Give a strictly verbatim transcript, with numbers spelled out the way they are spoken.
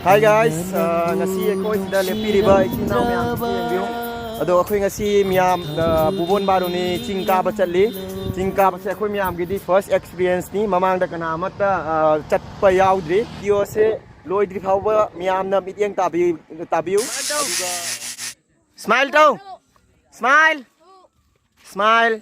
Hi guys, ꯑ, ꯉꯁꯤ ꯑꯩꯈꯣꯏ ꯁꯤꯗ ꯂꯦꯞꯄꯤꯔꯤꯕ ꯏꯆꯤꯟ ꯏꯅꯥꯎ ꯃꯌꯥꯝꯁꯤ ꯌꯦꯡꯕꯤꯌꯨ꯫ ꯑꯗꯣ ꯑꯩꯈꯣꯏ ꯉꯁꯤ ꯃꯌꯥꯝ, ꯑ, ꯕꯨꯕꯣꯟ ꯕꯥꯔꯨꯅꯤ ꯆꯤꯡ ꯀꯥꯕ ꯆꯠꯂꯤ꯫ ꯆꯤꯡ ꯀꯥꯕꯁꯦ ꯑꯩꯈꯣꯏ ꯃꯌꯥꯝꯒꯤꯗꯤ first experience ꯅꯤ꯫ ꯃꯃꯥꯡꯗ ꯀꯅꯥ ꯑꯃꯠꯇ, ꯑ, ꯆꯠꯄ ꯌꯥꯎꯗ꯭ꯔꯤ꯫ Video ꯁꯦ ꯂꯣꯏꯗ꯭ꯔꯤ ꯐꯥꯎꯕ ꯃꯌꯥꯝꯅ ꯃꯤꯠꯌꯦꯡ ꯇꯥꯕꯤ-, ꯇꯥꯕꯤꯌꯨ꯫ ꯑꯗꯨꯒ smile ꯇꯧ꯫ Smile. Smile.